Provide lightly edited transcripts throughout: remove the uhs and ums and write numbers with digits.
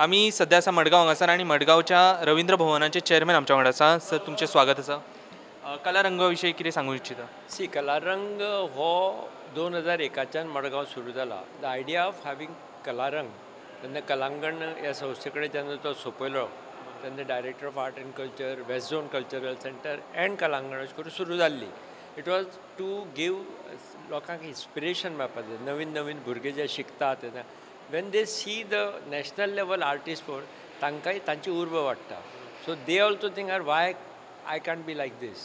आमी सद्या आसा मडगांव हांगासर आनी मडगांवच्या रवींद्र भवनाचे चेअरमॅन आमच्या वांगडा आसा. सर, तुमचें स्वागत आसा. कलारंगा विशयी कितें सांगूंक इच्छिता? सी, कलारंग हो 2001च्यान मडगांव सुरू जाला. The idea of having Kalarang, तेन्ना कलांगण ह्या संस्थे कडेन जेन्ना तो सोंपयलो तेन्ना Director of Art and Culture, West Zone Cultural Centre and Kalangan अशें करून सुरू जाल्ली. It was to give लोकांक इन्स्पिरेशन मेळपाक जाय. नवीन नवीन भुरगे जे शिकता तेन्ना when they see the national level artist पळोवन तांकांय तांची उर्बा वाडटा. So they also think, "are, Y I can't be like these?"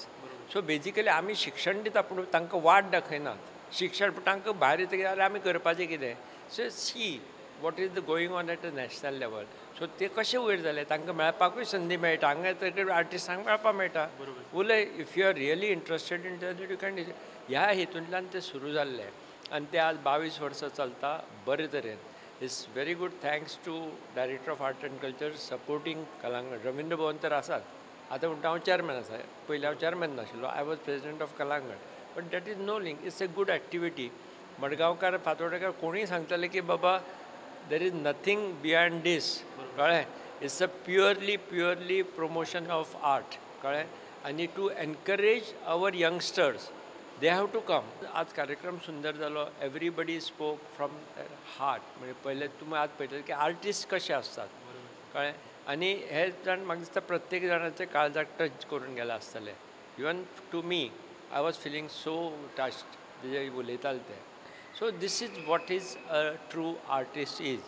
So basically आमी शिक्षण दिता पूण तांकां वाट दाखयनात. शिक्षण पूण तांकां भायर येतकीर जाल्यार आमी करपाचें कितें? So see what is the going on at a national level. So ते कशे वयर जाले, तांकां मेळपाकूय संदी मेळटा. हांगा येतकीर आर्टिस्टांक मेळपाक मेळटा. उलय, if you are really interested in that, you can. ह्या हेतूंतल्यान तें सुरू जाल्लें आनी तें आज 22 वर्सां चलता बरे तरेन. It's very good. Thanks to Director of Art and Culture supporting Kalangan. Ravindra Bhavan तर आसात. आतां म्हणटा हांव चॅरमॅन आसा, पयलीं हांव चॅरमॅन नाशिल्लो, I was president of Kalangan, but that is no link. It's a good activity. मडगांवकार, फातोर्डेकार कोणूय सांगतले की बाबा, there is nothing beyond this, कळ्ळें? It's a purely purely promotion of art, कळ्ळें? आनी to encourage our youngsters, they have to come. आज कार्यक्रम सुंदर जालो. Everybody spoke from heart. म्हणजे पयले तुमी आज पळयतले की आर्टिस्ट कशे आसतात, कळ्ळें? आनी हे जाण म्हाका दिसता प्रत्येक जाणाचे काळजाक टच करून गेला आसतलें. Even to me, I was feeling so touched जे उलयताले ते. So this is what is a true artist is.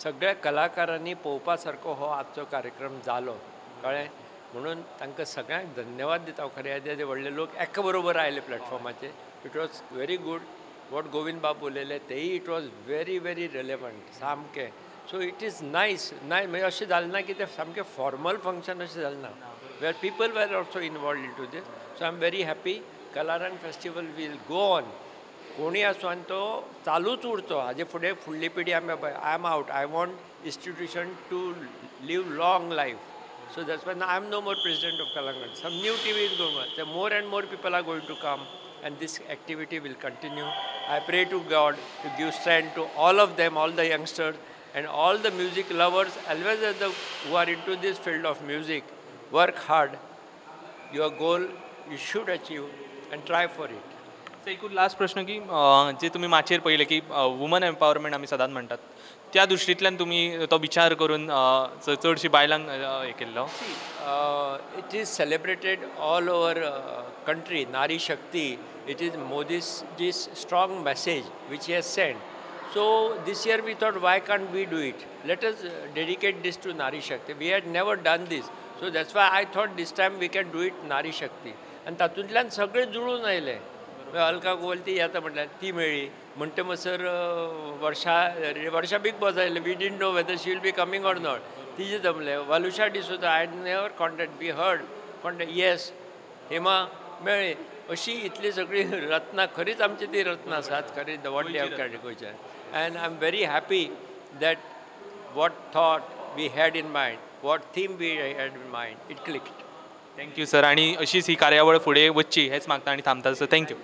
सगळ्या कलाकारांनी पळोवपा सारको हो आजचो कार्यक्रम जालो, कळ्ळें? म्हणून तांकां सगळ्यांक धन्यवाद दिता हांव. खरें, येदे व्हडले लोक एका बरोबर आयले प्लॅटफॉर्माचेर. It was very good. What Govind बाब उलयले तेय, it was very very relevant सामकें. So it is nice nice. म्हणजे अशें जालें ना की तें सामकें फॉर्मल फंक्शन अशें जालें ना, where people were also involved into this. So I am very happy. Kalarang festival will go on. कोणूय आसूं आनी तो चालूच उरचो हाजे फुडें, फुडली पिढी. आमी, I am out. I want institution to live long life. So that's why I am no more president of Kalangan. Some new team is going on. So more and more people are going to come and this activity will continue. I pray to God to give strength to all of them, all the youngsters and all the music lovers, as well as the who are into this field of music. Work hard. Your goal you should achieve and try for it. एकूच last प्रश्न की जे तुमी माचयेर पळयलें की woman empowerment आमी सदांच म्हणटात, त्या दृश्टींतल्यान तुमी तो विचार करून चडशी बायलांक हें केल्लो? It is celebrated all over country, Nari Shakti. It is Modi's strong message which he has sent. So this year we thought, why can't we do it? Let us dedicate this to Nari Shakti. We had never done this. So that's why I thought this time we can do it, Nari Shakti. आनी तातूंतल्यान सगळे जुळून आयले. अलका गोल ती येता म्हटल्यार ती मेळ्ळी. म्हणटा मसर वर्षा, वर्षा बीग बॉस आयलें. We didn't know whether she will be coming or not. तिजें जमलें. Waluscha D'Souza, I never contact, we heard contact, yes. Hema मेळ्ळी. अशी इतली सगळी रत्नां, खरीच आमची ती रत्नां आसात खरी, what they have काडली गोंयच्यान. And I am very happy that what thought we had in mind, what theme we had in mind, it clicked. Thank you sir. आनी अशीच ही कार्यावळ फुडें वचची हेच मागता आनी थांबता sir. Thank you.